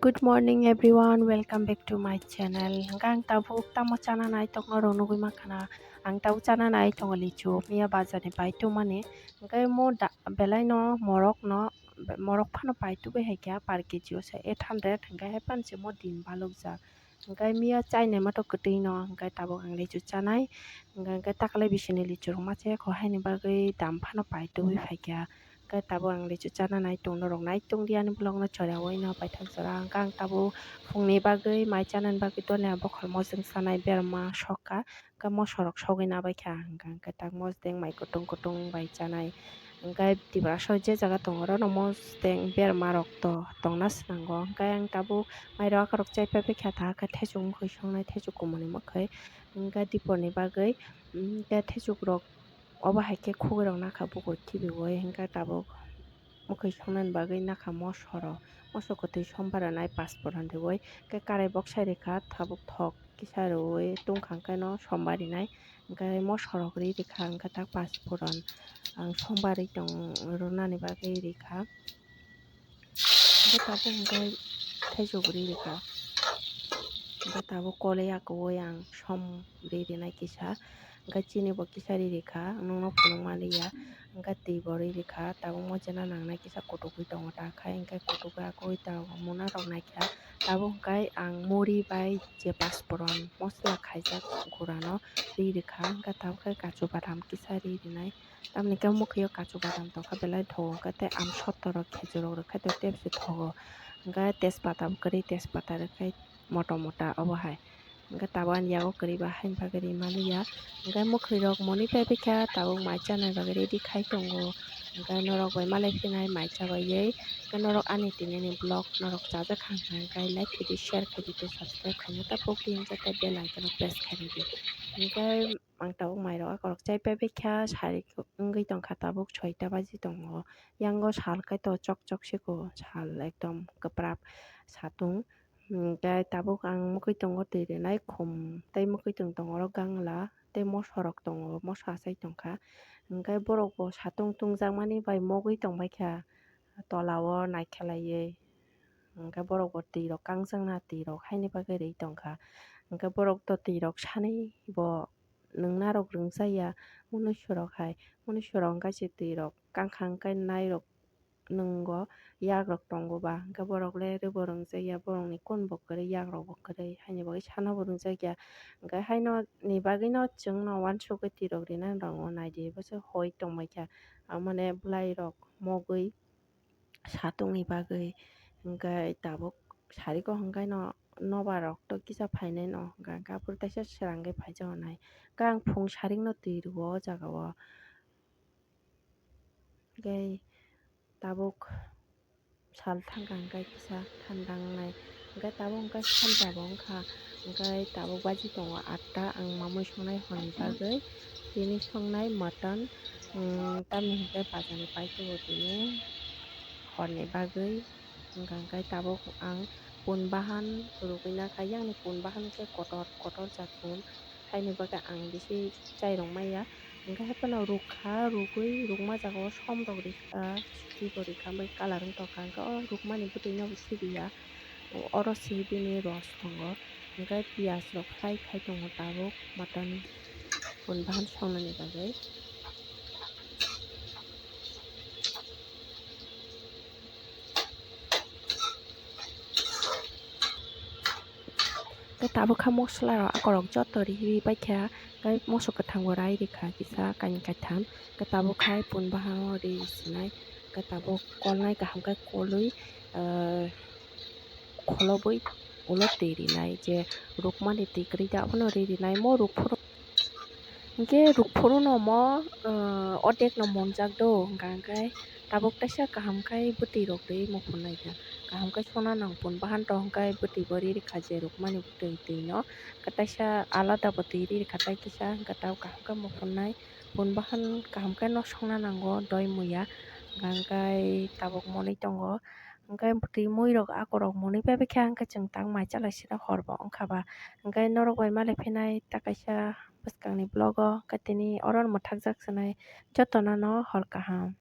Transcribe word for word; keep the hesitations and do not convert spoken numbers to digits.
Good morning everyone, welcome back to my channel. Hwnkhe ang tabuk tamo chana nai tongno rw nugwi mankha na. Ang tabuk chana nai tongo lichu, miya bazar ni pai tongmani. Hwnkhe mo da-, belai no morok no, morok phano pai tubui hai kha per kg o se eight hundred, hwnkhe hai phano se mo din balok jak. Hwnkhe miya chainai mato kwtwi no, hwnkhe tabuk ang lichu chanai. Hwnkhe, hwnkhe taklai bisini lichu rok masa ya kho, haini bagwi dam phano pai tubui phai kha. Hwnkhe tabuk ang lichu chana nai tong norok nai tong di ani vlog no chwraui no paithak jora. Hwnkhe ang tabuk phungni bagwi mai chanani bagwi donia bokhol mojang sanai berma sokha. Hwnkhe moso rok sogwi nabaikha hwnkhe, hwnkhe tak mosdeng mai kutung kutung bai chanai. Hwnkhe tiprasa je jaga tongo oro no mosdeng berma rok to tongna swnango. Hwnkhe ang tabuk mairok akorok chaipaiphaikha ta khe thaichuk mwkhwi songnai, thaichuk kumuni mwkhwi. Hwnkhe dipor ni bagwi, hwnkhe thaichuk rok obo hai khe khugui rok nakha bukur khibiui, hwnkhe tabuk mwkhwi songnani bagwi nakha moso rok. Moso kwtwi sombar rwnai pasporan riui, hwnkhe karai boksai rikha tabuk thok kisa riui tongkha, hwnkhe no sombar rinai, hwnkhe moso rok ri rikha, hwnkhe tak pasporan ang sombar ri tong rwnani bagwi rikha. Hwnkhe tabuk hwnkhe thaichuk ri rikha. Hwnkhe tabuk kol yakui ang som ri rinai kisa. Hwnkhe chini bo kisa ri rikha, nwngno phunukma liya. Hwnkhe twi bo ri rikha, tabuk mochina nangnai kisa kutukgwi tongo ta khai, hwnkhe kutukgwi akugwi tongo muna rok naikha. Tabuk hwnkhe ang muri bai je pasporan mosla khaijak gurano ri rikha, hwnkhe tabuk khe kachu badam kisa ri rinai. Tamoni khe mwkhwio kachu badam tongkha belai thogo, hwnkhe tei amsotoro khejurok rwkhe tei tebse thogo. Hwnkhe tejpata bo kwrwi, tejpata rwkhe moto mota obo hai. Hwnkhe tabuk ani yago kwrwi ba haini bagwi ri manliya. Hwnkhe mwkhwirok monwi paibaikha, tabuk mai chanai bagwi ready khai tongo. Hwnkhe norok bai malai phinai mai chabaiwi. Hwnkhe norok ani tinini vlog norok chajak kha hwnkhe like khaidi, share khaidi tei subscribe khaina ta pokdi, hwnkhe tei bell icon-o press khaidi. Hwnkhe ang tabuk mairok akorok chaipaiphaikha, sari wngwi tongkha tabuk soita baji tongo. Yango sal kaitor chok chok siko, sal ekdom kwprap satung. Hwnkhe tabuk ang mwkhwi tongo twi rinai khum tei mwkhwi tong tongo oro gangla tei moso rok tongo, moso achai tongkha. Hwnkhe borok bo satung tungjakmani bai mogwi tongbaikha tolao naikhelaiwi. Hwnkhe borok bo twi rok kangjakna, twi rok haini bagwi ri tongkha. Hwnkhe borok to twi rok sanwi bo nwngna rok rwngjakya, mwnwi sorok hai, mwnwi sorok wngkha se twi rok kangkha hwnkhe nai rok nwngo, yak rok tongo ba, hwnkhe borok le rwbo rwngjakya, borokni kun bo kwrwi, yak rok bo kwrwi, haini bagwi sana bo rwngjakya. Hwnkhe haino ni bagwino chwngno uansukgwi twi rok rinani rwngo, naidi bwswk hoi tongbaikha, amo ne bwlai rok mogwi satungni bagwi, hwnkhe tabuk sariko hwnkhe no nobar rok to kisa phainai no, hwnkhe aphuru teisa srangwi phaijaknai, hwnkhe ang phung sarikno twi rwo o jaga o. Hwnkhe tabuk sal thangkha hwnkhe kisa thanda wngnai, hwnkhe tabuk hwnkhe sanja bo wngkha, hwnkhe tabuk baji tongo atta, ang mamui songnai horni bagwi, tini songnai mutton, tamni hwnkhe bazar ni paithago tini horni bagwi, hwnkha hwnkhe tabuk ang pun bahan rwgwi nakha, yang ni pun bahan khe kotor kotor jat pun. Haini bagwi ang bisi chairok maya. Hwnkhe haiphano rukha, rugwi rukma jagao som rok rikha, swibo rikha, bai colour wng tongkha. Hwnkhe o rukmani bwtwino bo sibiya, oro se bini ros tongo. Hwnkhe piyaj rok fry khai tongo tabuk mutton pun bahan songnani bagwi. Tei tabuk kha mosola rok akorok joto riwi paikha, tei moso kwthang bo rai rikha kisa kainwi kaitham, tei tabuk khai pun bahan o ri sinai, tei tabuk kolnai kaham khe kolwi, ah, kholobwi ulo twi rinai, je rukmani twi kwrwi da, abono ri rinai, mo rukphuru. Hwnkhe rukphuru no omo, ah, ordek no monjak do, hwnkha hwnkhe tabuk teisa kaham khai bwtwi rok rwi muphunai kha. Kaham khai sona nang pun bahan tong khai bwtwi bo ri rikha je rukmani bwtwi twi no. Hwnkhe teisa alada bwtwi ri rikha tai kisa, hwnkhe tabuk kaham khe muphunnai pun bahan kaham khe no songna nango doi muya, hwnkha hwnkhe tabuk monwi tongo. Hwnkhe bwtwi mui rok akorok monwi pai bai kha, hwnkhe chwng tang mai chalai sida hor bo wngkha ba. Hwnkhe norok bai malai phinai ta kaisa bwskangni vlog o, hwnkhe tini oro mwthakjak swnai jotono no hor kaham.